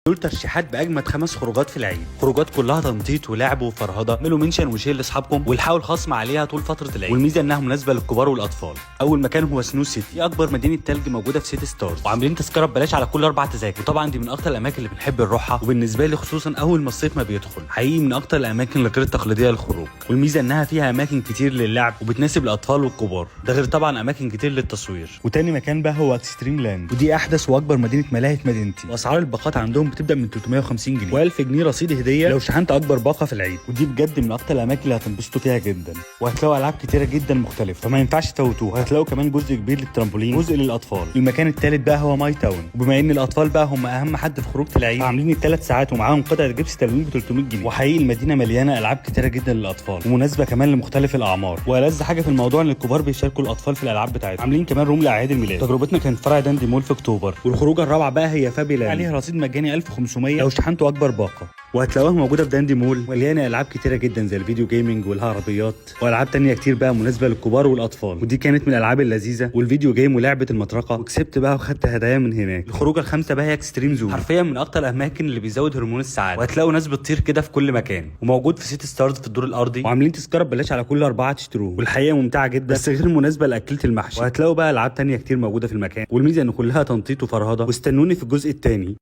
دول ترشيحات باجمد 5 خروجات في العيد، خروجات كلها تنطيط ولعب وفرهده. اعملوا mention و share لاصحابكم والحقوا الخصم عليها طول فترة العيد، والميزة انها مناسبة للكبار والاطفال. اول مكان هو سنو سيتي، دي اكبر مدينة تلج موجودة في سيتي ستارز، وعاملين تذكره ببلاش على كل 4 تذاكر. وطبعا دي من اكتر الاماكن اللي بنحب نروحها، وبالنسبة لي خصوصا اول ما الصيف ما بيدخل، حقيقي من اكتر الاماكن الغير التقليدية للخروج. والميزة انها فيها اماكن كتير للعب وبتناسب الاطفال والكبار، ده غير طبعا اماكن كتير للتصوير. وتاني مكان بقى هو اكستريم لاند، ودي احدث واكبر مدينة ملاهي في مدينتي، واسعار الباقات عندهم بتبدا من 350 جنيه و1000 جنيه رصيد هديه لو شحنت اكبر باقه في العيد. ودي بجد من اكتر الاماكن اللي هتنبسطوا فيها جدا، وهتلاقوا العاب كتيرة جدا مختلفة فما ينفعش تفوتوها. هتلاقوا كمان جزء كبير للترامبولين، جزء للاطفال. المكان الثالث بقى هو ماي تاون، وبما ان الاطفال بقى هم اهم حد في خروجه العيد، عاملين ال3 ساعات ومعاهم قطعه جبس تلوين ب 300 جنيه. وحقيقي المدينة مليانة العاب كتيرة جدا للاطفال، ومناسبة كمان لمختلف الاعمار. والذ حاجة في الموضوع ان الكبار بيشاركوا الاطفال في الالعاب بتاعتهم. عاملين كمان room لاعياد الميلاد. تجربتنا كانت فرع داندي مول في اكتوبر. والخروجه الرابعة بقى هي فابي لاند، عليها رصيد مجاني 1500 لو شحنتوا اكبر باقه، وهتلاقوها موجودة في داندي مول، مليانة العاب كتيرة جدا زي ال video gaming والعربيات والعاب تانية كتير بقى مناسبة للكبار والاطفال. ودي كانت من الالعاب اللذيذة وال video game ولعبه المطرقة، وكسبت بقى وخدت هدايا من هناك. الخروجه الخامسة بقى هي اكستريم زون، حرفيا من اكتر الاماكن اللي بيزود هرمون السعادة، وهتلاقوا ناس بتطير كده في كل مكان، وموجود في سيتي ستارز في الدور الارضي، وعاملين تذكره ببلاش على كل 4 تشتروه. والحقيقة ممتعة جدا بس غير مناسبة لاكله المحشي. وهتلاقوا بقى العاب تانية كتير موجودة في المكان، والميزة ان كلها تنطيط وفرهده. واستنوني في الجزء الثاني.